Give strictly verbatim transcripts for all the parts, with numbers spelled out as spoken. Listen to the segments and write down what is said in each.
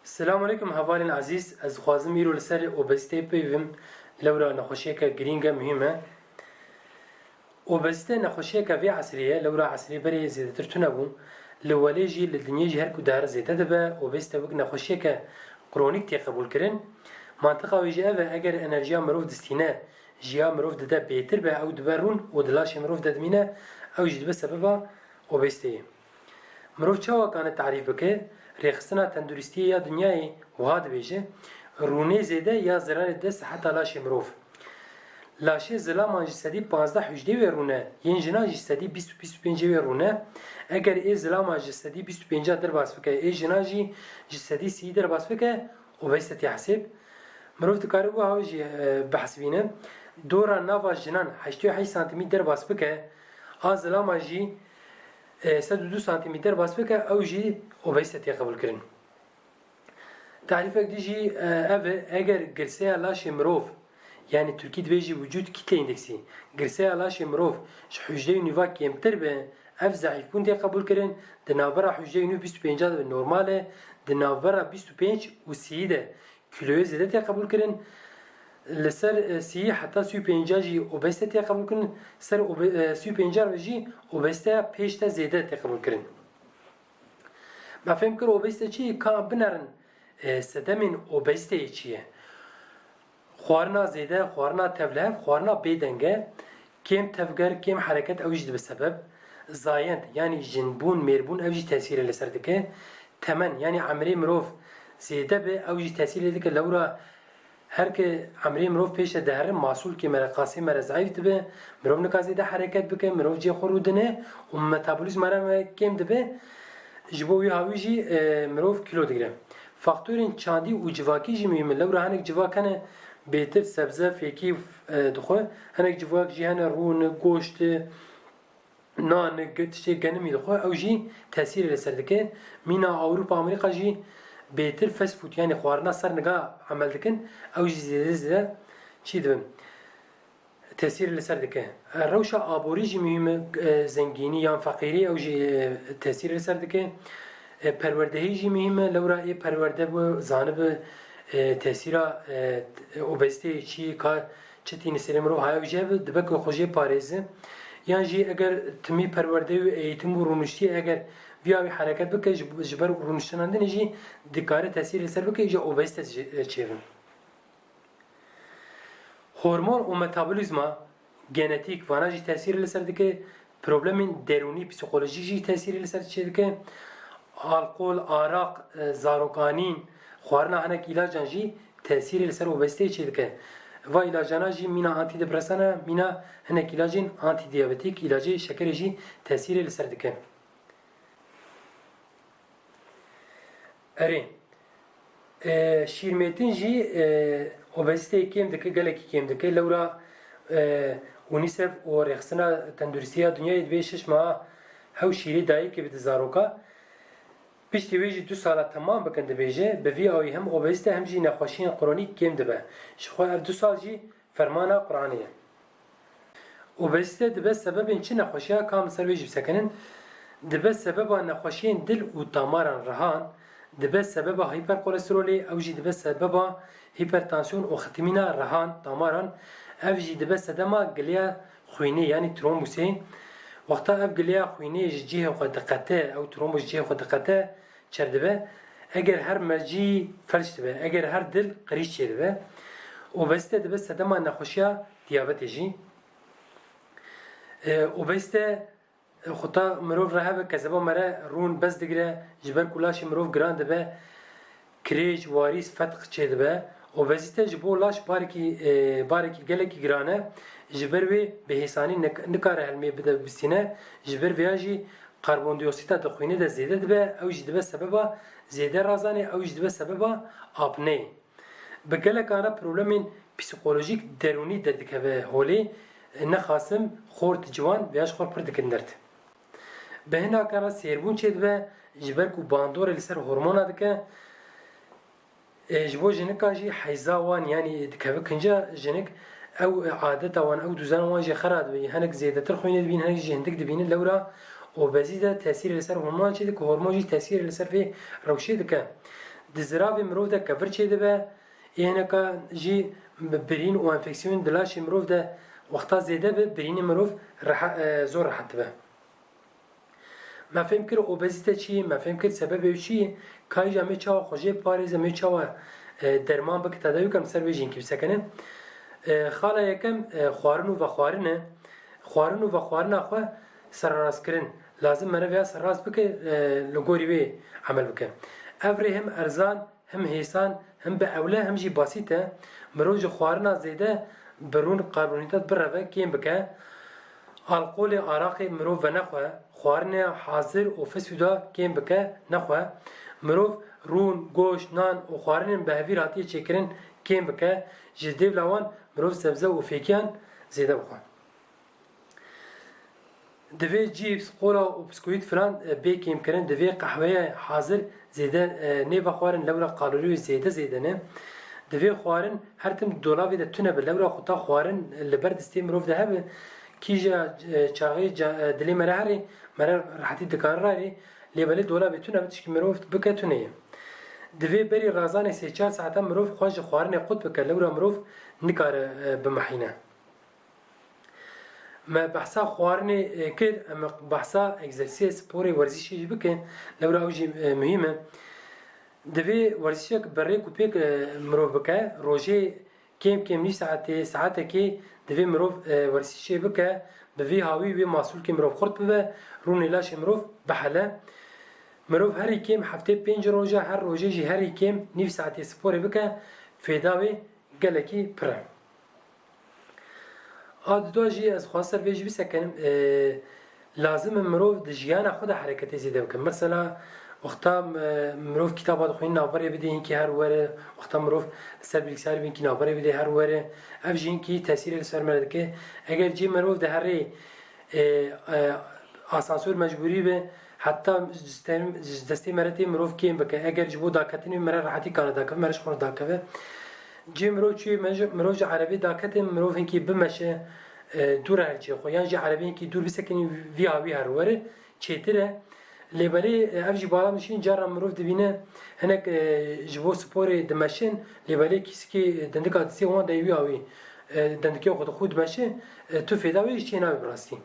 Selamun aleykum hevalên ezîz, ez dixwazim îro li ser obezîteyê bipeyivim, lewra nexweşiyeke girîng e, muhîm e. Obezîte nexweşiyeke vê esrê ye, lewra esrê berê zêdetir tune bû. Li welê jî, li dinyê jî her ku dihere zêde dibe, obezîte wek nexweşiyeke kronîk tê qebûlkirin. Mantiqa wê jî ev e, eger enerjiya mirov distîne, ji ya mirov dide bêtir be, ew dibe rûn û di laşê mirov de dimîne, ew jî dibe sebeba obezîteyê. Mirov çawa kane tarîf bike? Rêxistina Tenduristiyê ya Dinyayê wiha dibêje, rûnê zêde ya zirarê dide siheta laşê mirov. Laşê zilaman ji sedî pazdeh hûcdê wê rûne, yên jinan jî sedî bîst û bîst û pêncê wê rûne. Eger ê zilaman ji sedî bîst û pênca derbas bike, ê jinan jî ji sedî sî derbas bike, obezîte tê hesêb. Mirov dikare wiha jî, e, bihesibîne. Dora nava jinan heştê û heşt santîmî derbas bike, a zilaman jî, e, sed û du santîmî derbas bike, ew jî obezîte tê qebûlkirin. Tarîfek din jî, e, ev e, eger girseya laşê mirov, yanî tirkî dibêjî vücut kitle indeksi, girseya laşê mirov ji hûcdeyê nûva kêmtir be, ev zeîfbûn tê qebûlkirin, di navbera hûcdeyê nû bîst û pênca de normal e, di navbera bîst û pênc û sî de kîloyê zêde tê qebûlkirin. Li ser, e, sî heta sî û pênca jî obezîte tê qebûlkirin, ser obe-, e, sî û pênca ve jî obezîteya pêş de zêde tê qebûlkirin. Me fêm kir obezîte çi ye? Ka binerin, e, sedemên obezîteyê çi ye? Xwarina zêde, xwarina tevlihev, xwarina bêdenge, kêm tevger, kêm hereket, ew jî dibe sebeb. Zayend, yanî jinbûn, mêrbûn, ew jî tesîrê li ser dike. Temen, yanî emrê mirov zêde be, ew jî tesîrê dike. Lewra her ke emrê mirov pêş de dihere, masûlkê me re, qasê me re zeîf dibe, mirov nika zêde hereket bike, mirov cihê xwe rûdine û metabolîzma re me kêm dibe. Ji bo wî hawî jî, e, mirov kîlo digire. Faktorên çandî û civakî jî muhîm in. Lewra hinek civak hene bêtir sebze, fêkî, e, dixwe. Hinek civak jî hene rûn, goşt, nan, ge-, tiştê genimî dixwe. Ew jî tesîrê li ser dike. Mîna Ewropa, Amerîka jî bêtir fast food, yanî xwarina ser niga emel dikin. Ew jî zêde zêde çî dibin. Tesîr li ser dike. E, rewşa aborî jî muhîm e, e, zengînî yan feqîrî, ew jî, e, tesîr li ser dike. E, perwerdehî jî muhîm e, lewra ê perwerde bi, zanibi, e, tesîra, e, obezîteyê çi ka çi tîni serê mirov haya, ew jî hebe dibe ku xwe jê parêzi. Yan jî eger timî perwerde û eğitim û rûniştî eger viya wî hereket bike, ji, ji ber rûniştina din jî dikare tesîr li ser bike, îca obezîte jî, e, çêbin. Hormon û metabolîzma, genetîk, vana jî tesîrê li ser dike, problemên derûnî, psîkolojîk jî tesîrê li ser çêdike. Alkol, araq, e, zarokanîn, xwarina hinek îlacan jî tesîrê li ser obezîteyê çêdike. Va îlacana jî mîna antîdepresan e, mîna hinek îlacên antîdiyabetîk, îlacê şekerê jî tesîrê li ser dike. Erê. E, şîrmêtin jî, e, obezîteyê kêm dike, gelekî kêm dike. Lewra, e, UNICEF û Rêxistina Tenduristiya Dinyayê dibê şeş meha hew şîrê dayikê bide zaroka. Piştî wê jî du sala temam bikin dibêje. Bi vî awî hem obezîte hem jî nexweşiyên kronîk kêm dibe. Ji xwe ev du sal jî fermana Quranê ye. Obezîte dibe sebebên çi nexweşiya, ka em li ser vê jî bisekinin. Dibe sebeba nexweşiyên dil û damaran rihan, dibe sebeba hiperkolesterolê, ew jî dibe sebeba hipertansiyon û xitimîna rihan, damaran, ev jî dibe sedema giliya xwînê, yanî trombusê. Wexta ev giliya xwînê ji cihê xwe diqete, ew trombus ji cihê xwe diqete, çer dibe. Eger her mercî felç dibe, eger her dil qirîş çêdibe. Obezîte dibe sedema nexweşiya diyabetê jî. E, obezîte, e, xuta mirov re hebe, kezeba me re rûn bez digire, ji ber ku laşê mirov giran dibe, kirêj, warîs, fetq çêdibe. Obezîte ji bo laş barekî, e, barekî gelekî giran e. Ji ber wê bi hêsanî nik-, nikare helmê bide bistîne. Ji ber vêya jî karbondioksîta di xwînê de zêde dibe, ew jî dibe sebeba zêde razanê, ew jî dibe sebeba apneyê. Bi gelekan re problemên psîkolojîk derûnî derdikeve holê, nexasim xort ciwan vêya ji xwe pir dikin derd. Bi hinakan re sêrbûn çêdibe, ji ber ku bandorê li ser hormona dike, e, ji bo jinika jî heyza wan, yanî dikeve kinca jinik, ew adeta wan, ew duzana wan jî xera dibe. Hinek zêdetir xwînê dibînin, hinek jî hindik dibînin. Lewra obezîte tesîrê li ser hormonan çêdike, hormon jî tesîrê li ser vê rewşê dike. Di ziravê mirov de kevir çêdibe, ê hineka jî bi birîn û enfeksiyonên di laşê mirov de wexta zêde be, birînê mirov reha-, e, zor rehet dibe. Me fêm kir obezîte çi ye, me fêm kir sebebê wî çi ye, ka îja me çawa xwe jê biparêze, me çawa, e, derman bike, tedawî bike, em ser vê jî hinkî bisekinin. E, xala yekem, e, xwarin û vexwarin e. Xwarin û vexwarina xwe serrast kirin. Lazim mere vêya serrast bike, e, li gorî wê emel bike. Ev rê him erzan, him hêsan, him bi ewle, him jî basît e. Mirov ji xwarina zêde bi rûn karbonhîdrat bireve, kêm bike. Alkolê, araqê mirov venexwe. Xwarinê hazir û fast food-a kêm bike, nexwe. Mirov rûn, goşt, nan û xwarinên bi hevîr hatiye çêkirin kêm bike. Ji dêvla wan mirov sebze û fêkiyan zêde bixwe. Divê cîps, qola û biskûyît filan, e, bê kêmkirin. Divê qehweye hazir zêde, e, nêvexwarin, lewra kalorî wê zêde zêde ne. Divê xwarin her tim di dolavê de tune be, lewra xuta xwarin li ber distê mirov de hebe. Kîja, e, çaxê ca-, e, dilê me re herê, me re rehetî dikare rayê. Lê belê dolavê tune be, tişkî mirov bike tune ye. Divê berî razanê sê çar saetan mirov xwe ji xwarinê qut bike, lewra mirov nikare, e, bimehîne. Me behsa xwarinê, e, kir, em behsa egzersîzê, sporê, werzîşê jî bikin. Lewra ew jî, e, muhîm e. Divê werzîşek bi rêk û pêk, e, mirov bike. Rojê kêm kêm nîv saetê, saetekê divê mirov, e, werzîşê bike. Bi vî hawî wê masûlkê mirov xurt bibe, rûnê laşê mirov bihele. Mirov herî kêm heftê pênc roja, her rojê jî herî kêm nîv saetê sporê bike, fêda wê gelekî pir e. A didua jî ez xwest ser vê jî bisekenim. E, lazim e mirov di jiyana xwe de hereketê zêde bike. Mesela, wexta, e, mirov kitaba dixwîne navberê bidê, hinkî her were. Wexta mirov li ser bilgisayarê be, hinkî navberê bidê, her were. Ev jî hinkî tesîrê li ser me dike. Eger cê mirov diherê, e, e, asansor mecbûrî be, heta ji destê, ji destê me re tê mirov kêm bike. Eger ji bo daketinê me re rehetî kare dakeve, me re ji xwe re dakeve. Cê mirov çûyê, me ji, mirov ji erebê dakete, mirov hinkî bimeşe, e, dûr her cihê xwe. Yan jî erebê hinkî dûr bisekinî, vî hawî her were, çêtir e. Lê belê, e, ev jî bala min şîn, cara mirov dibîne hinek, e, ji bo sporê dimeşin, lê belê kîsikê dindika distê wan de wî hawî, e, dindikê xwe dixwe dimeşe, e, tu fêda wê jî çê nabe bi rastî.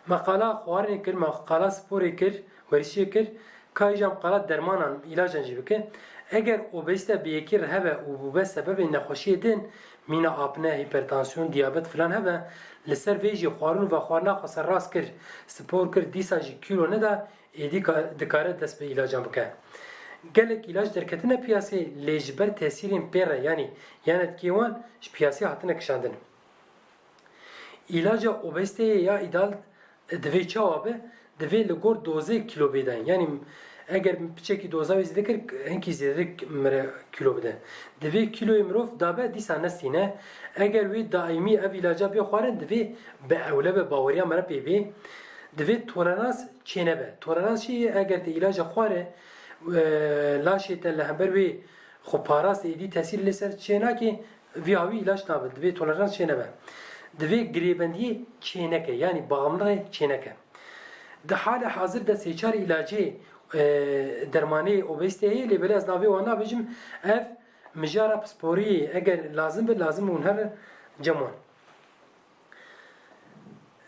Me qala xwarinê kir, me qala sporê kir, werişê kir, ka îja me qala dermanan, îlacan jî bike. Eger obezîte bi yekî re hebe û bûbe sebebê nexweşiyê din, mîna apne, hipertansiyon, diyabet filan hebe, li ser vê jî xwarin û vexwarina xwe serrast kir, spor kir, dîsa jî kîlo neda, êdî ka-, dikare dest bi îlacan bike. Gelek îlac derketine piyasê, lê ji ber tesîrên pê re, yanî yan etkiyê wan ji piyasê hatine kişandin. Îlaca obezîteyê ya îdal divê çawa be? Divê li gor dozê kîlo bê dayîn. Yanî eger piçekî doza wê zêde kir, hinkî zêde mire kîlo bide. Divê kîloyê mirov dabe, dîsa nestîne. Eger wê daîmî ev îlaca bê xwarin, divê bi ewle be, baweriya me re pê bê. Divê tolerans çênebe. Tolerans çi ye? Eger te îlaca xware, e, laşê te li hember wê xwe parast, êdî tesîr lê ser çênake, vî hawî îlaç nabe, divê tolerans çênebe. Divê girêbendiyê çêneke, yanî bağımlılığê çêneke. Di halê hazir de sê çar îlacê, e, dermanê obezîteyê heye, lê belê ez navê wan nabêjim. Ev mijara pisporiyê, eger lazim be, lazim hûn herin cem wan.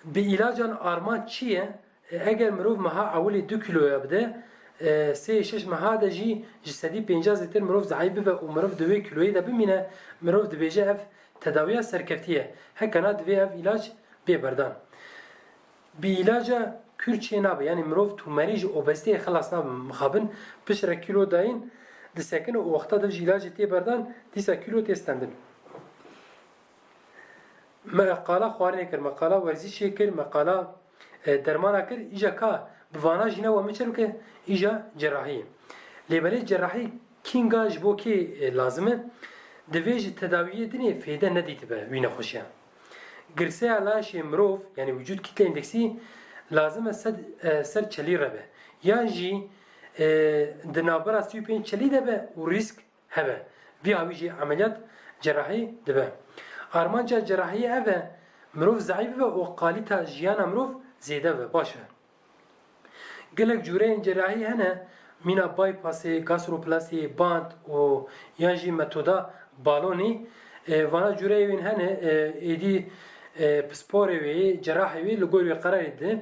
Bi îlacan armanc çi ye? E, eger mirov meha ewilê du kîloya bide, e, sê şeş meha de jî ji sedî pêncah zêtir mirov zeîf bibe û mirov di wê kîloyê de bimîne, mirov dibêje ev tedawiya serkeftî ye. Heke na divê ev îlac bê berdan. Bi îlaca kûr çê nabe, yanî mirov tûmerî ji obezîteyê xilas nabe, mixabin piştre kîlo dayîn disekine û wexta dev ji îlacê tê berdan, dîsa kîlo tê stendin. Me qala xwarinê kir, me qala werzîşê kir, me qala, e, dermana kir, îja ka bi vana jî ne we min çi bike, îja cerahiyê. Lê belê cerahî kînga ji bo kê, e, lazim e? Divê ji tedawiyê dinê fêde nedîtibe wî nexweşiya. Girseya laşê mirov, yanî vücut kitle endeksî, lazim e sed, e, ser çelî re be. Yan jî, e, di navbera sî û pênc çelî de be û rîsk hebe. Vî hawî jî emeliyat cerahî dibe. Armanca cerahiyê ev e, mirov zeîf bibe û kalîta jiyana mirov zêde bibe, baş be. Gelek cûreyên cerahî hene, Mîna bypassê, gastroplasiyê, band û yan jî metoda balonî, e, vana cûreyê wîn hene, e, êdî, e, pisporê wê, cerahê wê li gor wê qerarê dide.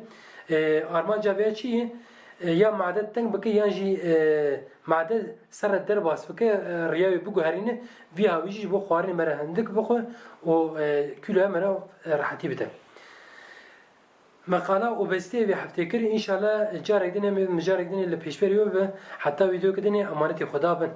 E, armanca vê çi ye? E, ya made teng bike yan jî, e, made serre derbas bike, e, riya wê biguherîne, vî hawî jî ji bo xwarinê me re hindik bixwe û, e, kîloya me re, e, rehetî bide. Me qala obezîteyê vê heftê kir, înşallah carek din em ê mijarek din ê li pêşberî we bibe. Heta vîdeoyeke din ê emanetê Xweda bin.